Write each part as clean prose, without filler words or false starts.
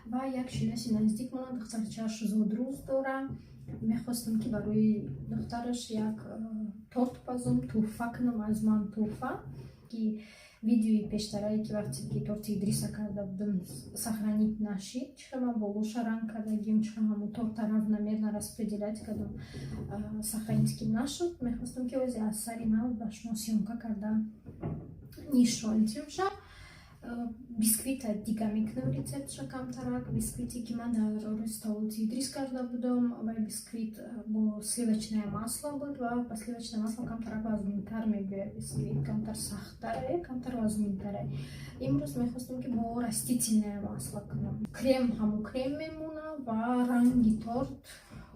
Ва як шиноси наздик мона духтарчааш зодрӯз дора. Мехостам, ки барои духтараш як торт пазум, тӯҳфа кунам, аз ман тӯҳфа. Ки видеои пештарае, ки вақте ки торти Идриса карда будам, сохранить нашид. Чихел ман болоша ранг кардагим, чихел ҳамун торта равномерно распределять кардам, сохранить ки нашуд. Мехостам, ки ози аз сари нав ба шумо съёмка карда нишон тимша. Бисквита дига мекунам, рецептша камтарак. Бисквите, ки ман дар рӯзи таваллуди Идрис карда будам, вай бисквит бо сливочное масло буд ва ба сливочное масло камтарак вазминтар мебиёяд бисквит, камтар сахттаре, камтар вазминтаре. Имрӯз мехостам, ки бо растительное масло кунам. Крем ҳамун крем мемона ва ранги торт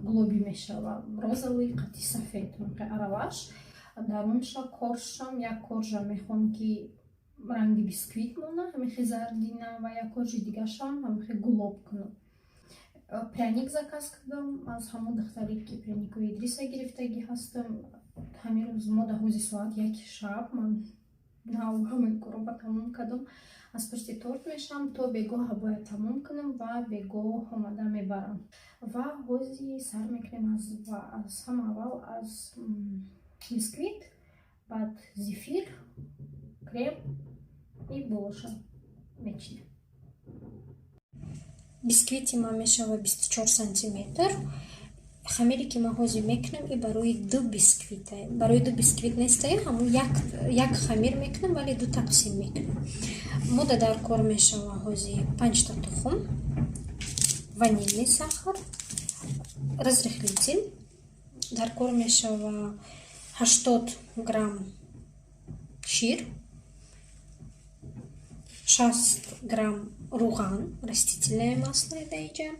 гулобӣ мешава, розовый қати сафед аралаш. Дарунша коржшам, як коржа мехоҳам, ки ранги бисквит мона, ҳамихе зардина, ва як коржи дигашам ҳамихе гулоб кунам. Пряник заказ кардам аз ҳамон духтаре, ки пряникои Идриса гирифтагӣ ҳастам. Ҳамин рӯз мо дар ҳози соат 1 шаб ман нав ҳамин корро тамом кардам. Аз пушти торт мешавам, то бегоҳа бояд тамом кунам ва бегоҳ омада мебарам. Ва ҳози сар мекунем аз ҳама аввал аз бисквит, баъд зефир, крем и болоша мечинем. Бисквити ман мешавад 24 сантиметр. Хамире, ки ман ҳозир мекунам, и барои ду бисквита, барои ду бисквит нестае, ҳамун як хамир мекунам, вале ду тақсим мекунам. Мода дар кор мешава ҳозир панҷта тухм, ванильный сахар, разрыхлитель, дар кор мешава 80 грамм шир, 60 грамм руған, растительное масло даиҷа,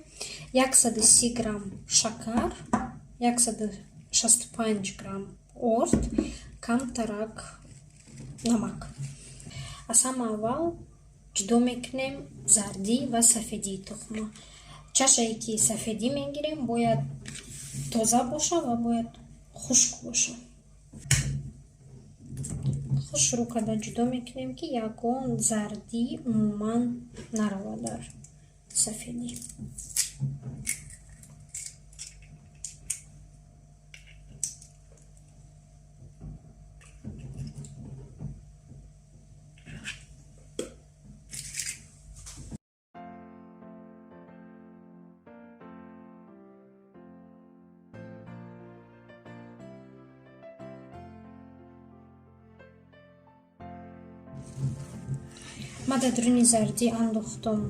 130 грамм шакар, 165 грамм орд, камтарак намак. Аз ҳама аввал ҷудо мекунем зардӣ ва сафедии тухма. Чашае, ки сафедӣ мегирем, бояд тоза боша ва бояд хушк боша. Хушрӯ карда ҷудо мекунем, ки ягон зардӣ умуман наравад дар сафедӣ. Ман дар дуруни зардӣ андохтум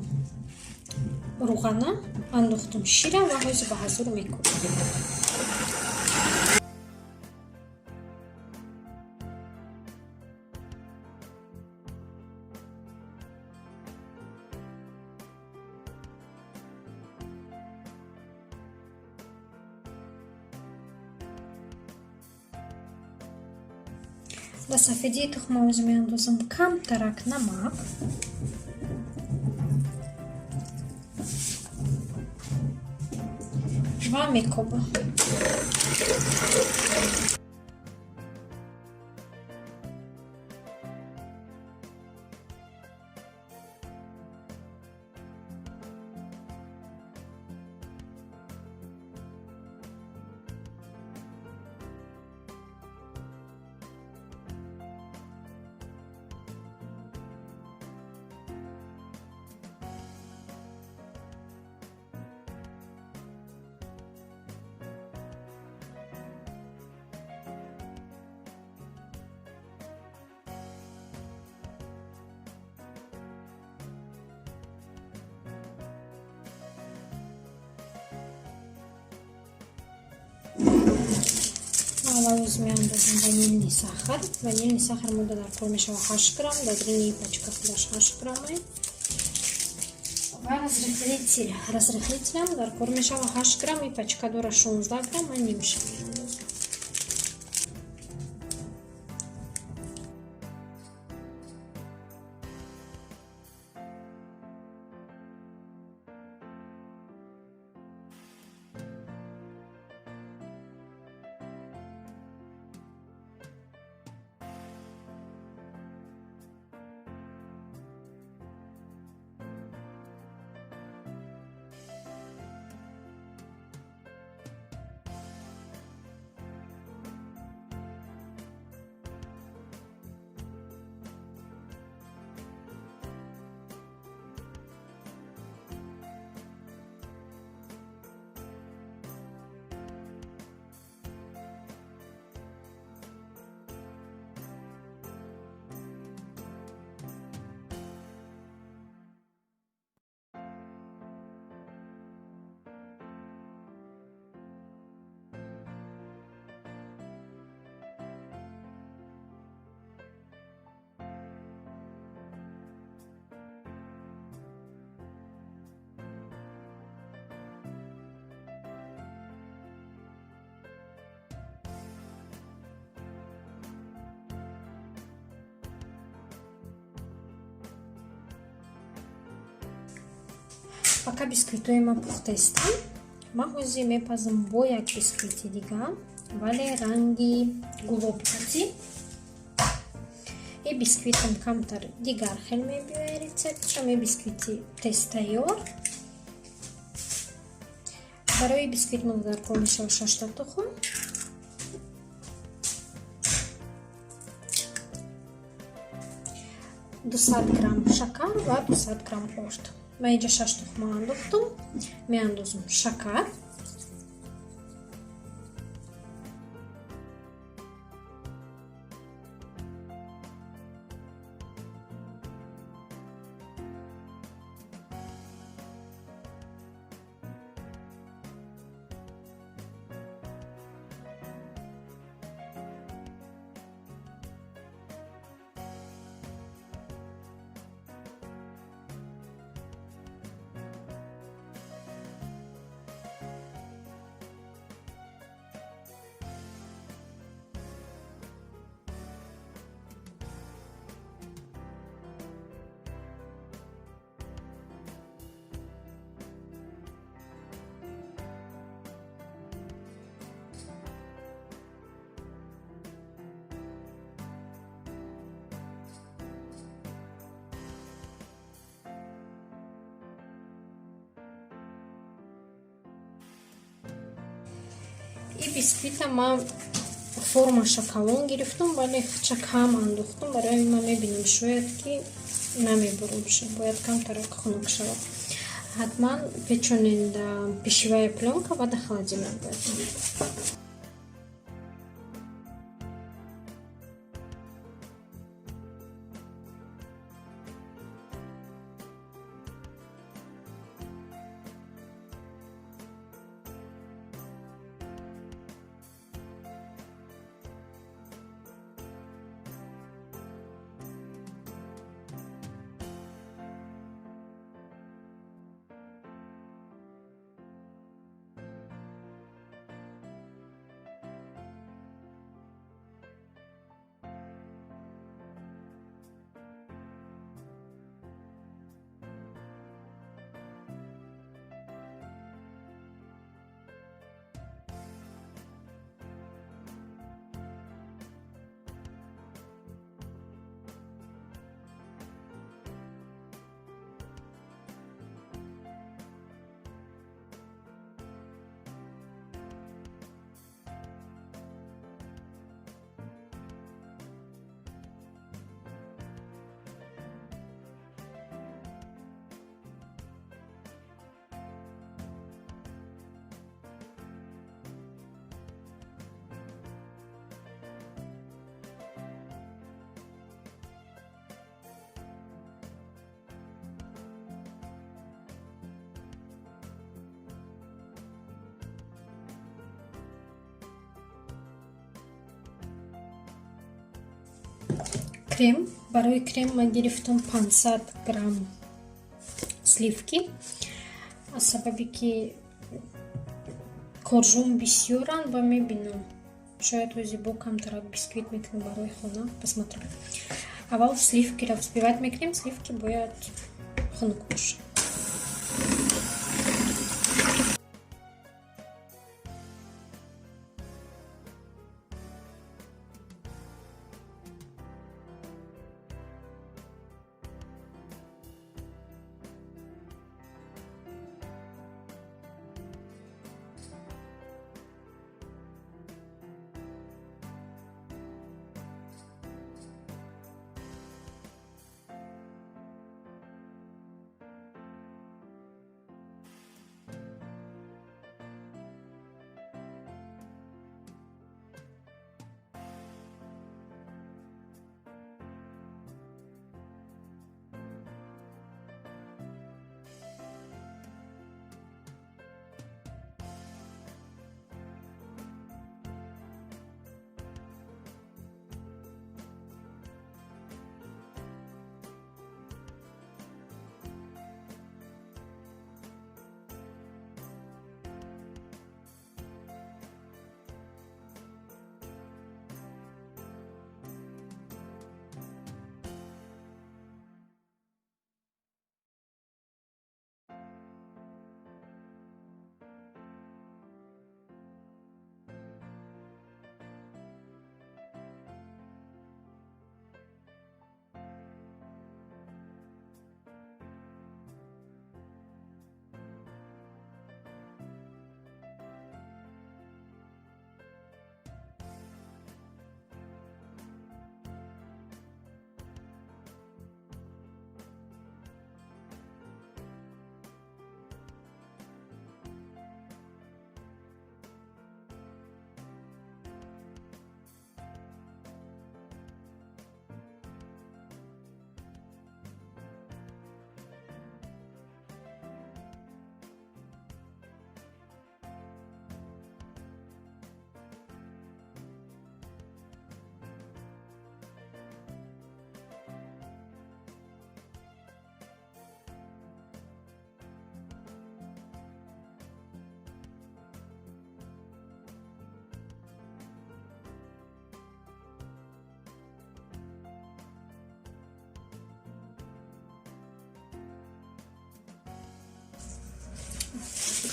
руғана, андохтум шира ва ҳозир ба ҳазур мекунам. Ба сафедии тухма ҳозир меандозам камтарак намак. Ва мекобам. Аввал меандозем ванильный сахар. Ванильный сахар мода дар кор мешава 8 грамм, дар дуруни пачка худаш 8 граммае. Ва разрыхлитель. Разрыхлителям дар кор мешава 8 грамм, и пачка дора 16 грамм, ман нимша меандозам. Пока бисквитҳои ман пухта истам, ман ҳозир мепазам бо як бисквити дига, вале ранги гулобкати. И бисквитам камтар дигар хел мебиёяд рецептшам. И бисквити тезтайёр. Барои бисквит мо даркор мешавад 6 тухм, 200 грамм шакар ва 200 грамм орд. Ман инҷа 6 тухма андохтум, меандозам шакар, И бисквита ман формаша калон гирифтум, вале хча кам андохтум. Барои ман мебинам, шояд ки намебурумша, бояд камтарак хунук шавад. Ҳатман печонен да пищевая плёнка ва да холодильник бояд. Крем. Барои крем ман гирифтам 500 грамм сливки. Аз сабаби ки коржум бисёранд ва мебинам, шояд ҳози бо камтарак бисквит мекунем барои хона. Посмотрим. Аввал сливкиро взбивать мекунем, сливки бояд хунук бошад.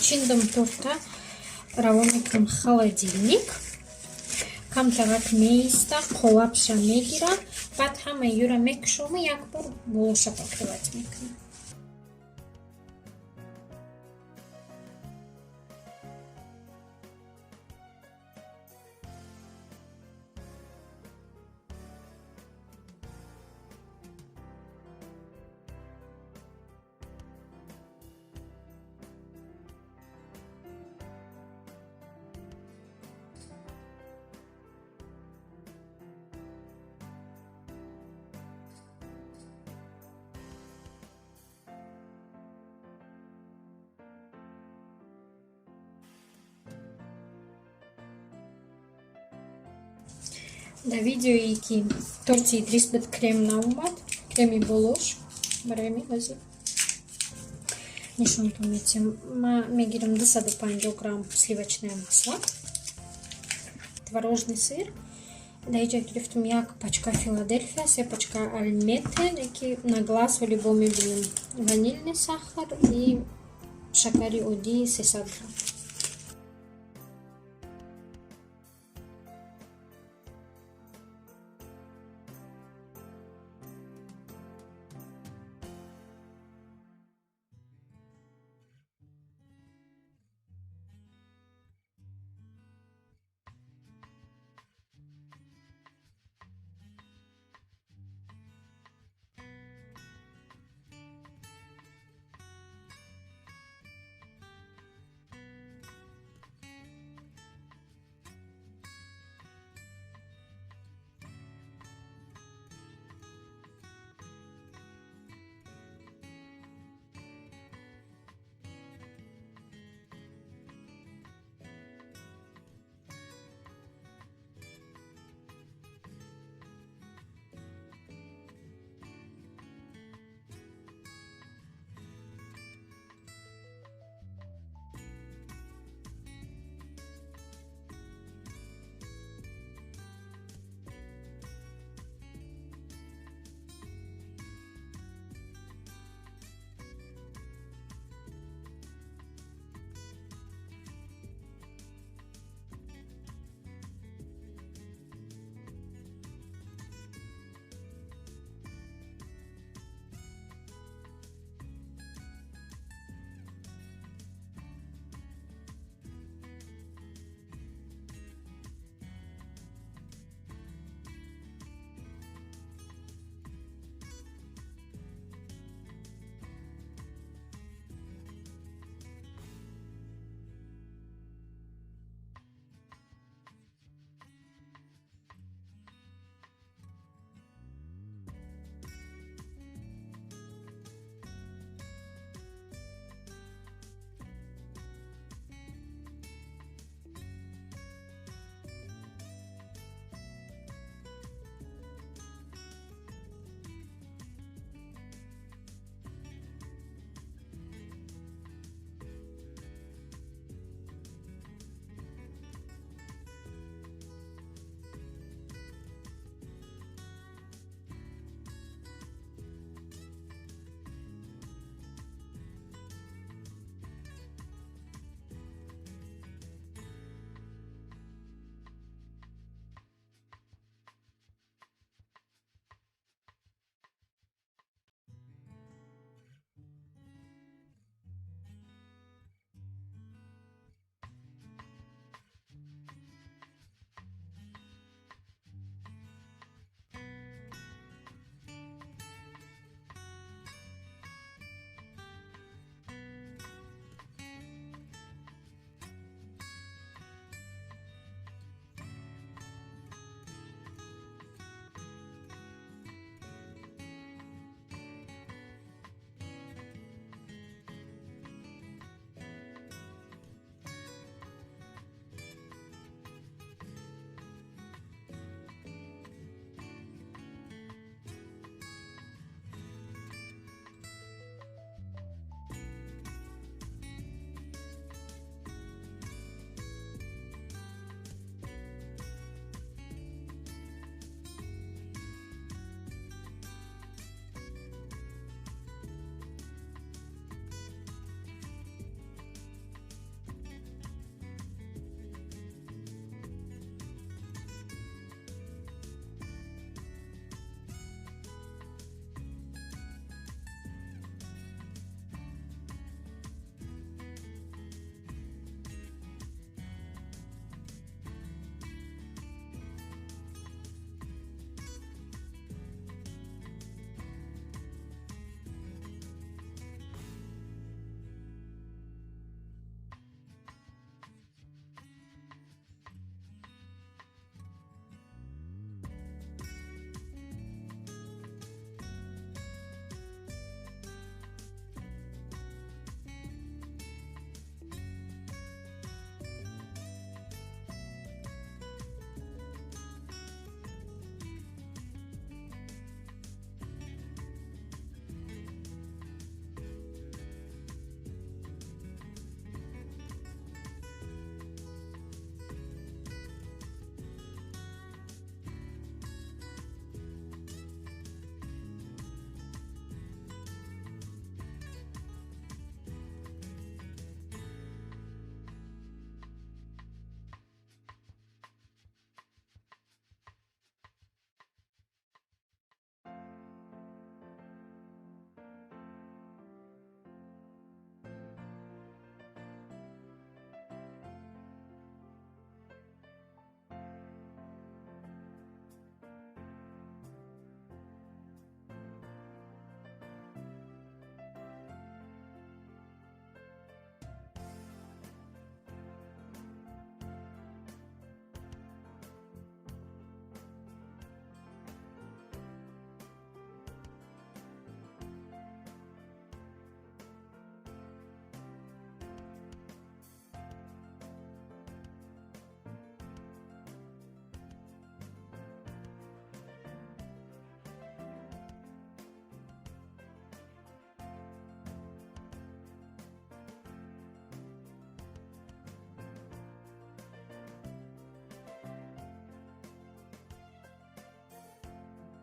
Чиндам торта, равон мекунам холодильник, камтарак меиста, қолабша мегира, баъд ҳамаи юра мекушому, як бор болоша покрывать мекунам. Дар видеое, ки торти Идрис буд, крем наомад, креми болош. Барои ҳамин ҳозир нишонтон метиҳам. Ма мегирам 250 грамм сливочное масло, творожный сыр. Дар инҷа гирифтам як пачка «Филадельфия», се пачка «Альмете», ки на глаз вале бо мебинем, ванильный сахар и шакари оддии 300 грамм.